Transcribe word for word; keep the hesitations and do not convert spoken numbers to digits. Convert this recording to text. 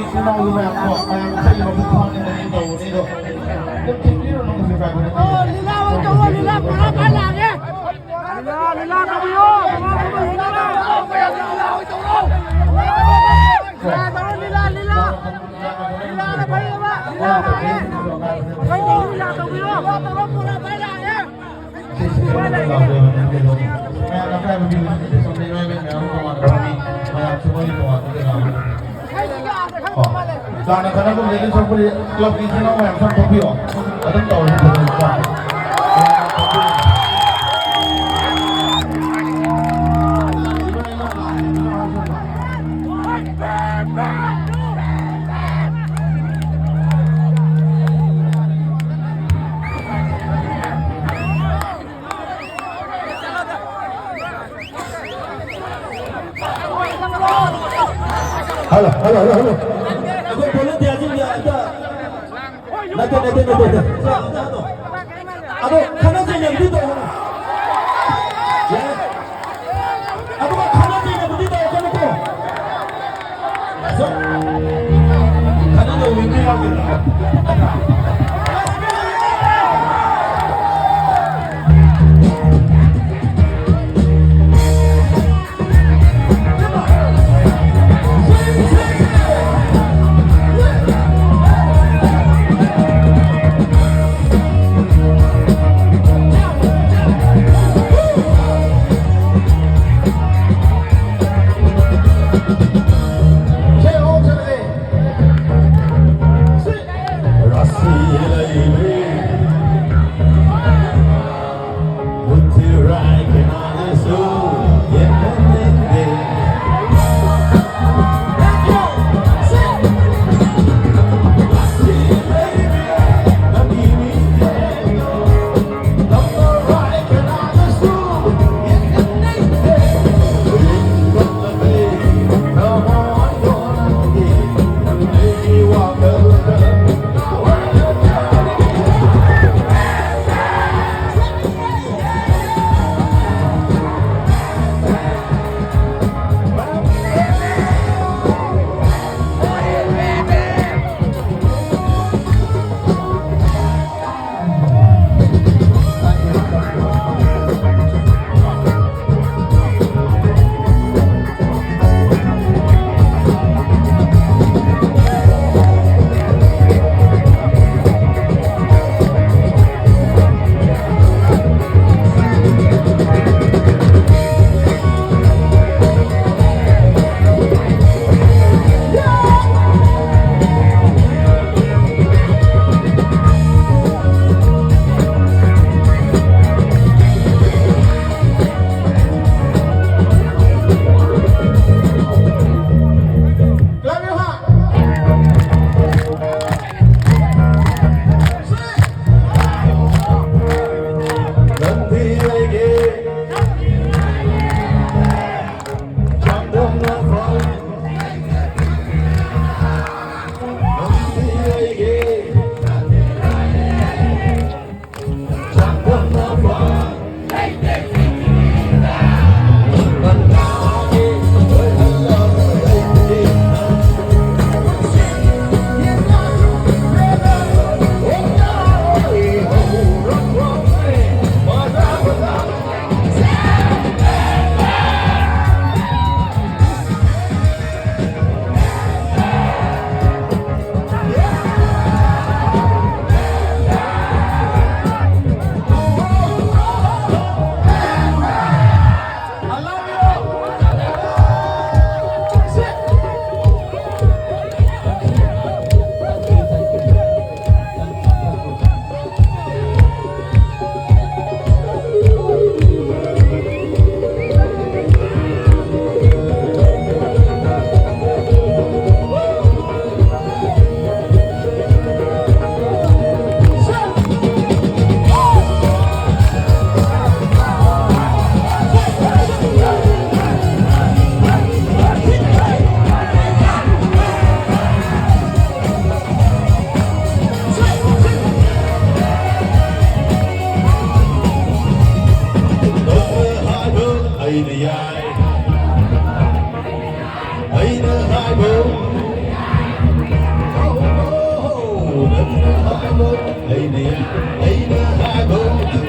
ꯏꯆꯤꯟ ꯏꯅꯥꯎꯁꯨ ꯃꯌꯥꯝ ꯀꯣ, ꯃꯌꯥꯝ ꯏꯁꯩꯒꯤ ꯃꯕꯨꯛ ꯐꯥꯅ ꯇꯧꯕꯅꯤ ꯑꯗꯣ, ꯑꯗꯨꯝ ꯊꯤꯟꯕꯤꯔꯨꯅꯨ, ꯀꯩꯁꯨ ꯀꯥꯏꯕ ꯅꯠꯇꯦ꯫ ꯑꯣ, ꯂꯤꯂꯥ ꯑꯣꯏ ꯇꯧꯔꯣ, ꯂꯤꯂꯥ ꯄꯨꯔꯥ ꯐꯥ ꯂꯥꯛꯑꯒꯦ꯫ ꯂꯤꯂꯥ, ꯂꯤꯂꯥ ꯇꯧꯕꯤꯌꯣ, ꯂꯤꯂꯥ ꯇꯧꯔꯣ, ꯂꯤꯂꯥ ꯇꯧꯔꯣ꯫ ꯂꯤꯂꯥ ꯇꯧꯔꯣ, ꯂꯤꯂꯥ, ꯂꯤꯂꯥ꯫ ꯂꯤꯂꯥꯅ ꯐꯩꯌꯦꯕ, ꯂꯤꯂꯥ ꯐꯩꯌꯦ꯫ ꯑꯩꯈꯣꯏ ꯇꯧꯔꯤ ꯂꯤꯂꯥ ꯇꯧꯕꯤꯌꯣ꯫ ꯂꯤꯂꯥ ꯇꯧꯔꯣ, ꯄꯨꯔꯥ ꯐꯥ ꯂꯥꯛꯑꯒꯦ꯫ ꯂꯥꯟꯅ ꯈꯠꯅꯒꯨꯝꯁꯦ, ꯑꯗꯨꯝ ꯁꯛꯄꯗꯤ ꯀ꯭ꯂꯕꯀꯤ ꯏꯆꯤꯟ ꯏꯅꯥꯎ ꯃꯌꯥꯝ ꯁꯛ ꯊꯣꯛꯄꯤꯌꯣ꯫ ꯑꯗꯨꯝ ꯇꯧꯔꯁꯤ ꯐꯖꯅ꯫ Hello, hello, hello, hello. ꯑꯩꯈꯣꯏ volunteerꯁꯤꯡꯁꯦ ꯑꯝꯇ, ꯅꯠꯇꯦ, ꯅꯠꯇꯦ, ꯅꯠꯇꯦ, ꯅꯠꯇꯦ꯫ ꯑꯗꯣ ꯈꯠꯅ ꯆꯩꯅꯕꯗꯤ ꯇꯧꯒꯅꯨ꯫ ꯌꯥꯔꯦ꯫ ꯑꯗꯨꯒ ꯈꯠꯅ ꯆꯩꯅꯕꯗꯤ ꯇꯧꯔꯛꯀꯅꯨꯀꯣ꯫ ꯑꯩꯅ ꯌꯥꯏ, ꯑꯩꯅ ꯍꯥꯏꯕ, ꯅꯪꯅ ꯍꯥꯏꯕ, ꯑꯩꯅ ꯌꯥꯏ, ꯑꯩꯅ ꯍꯥꯏꯕ꯫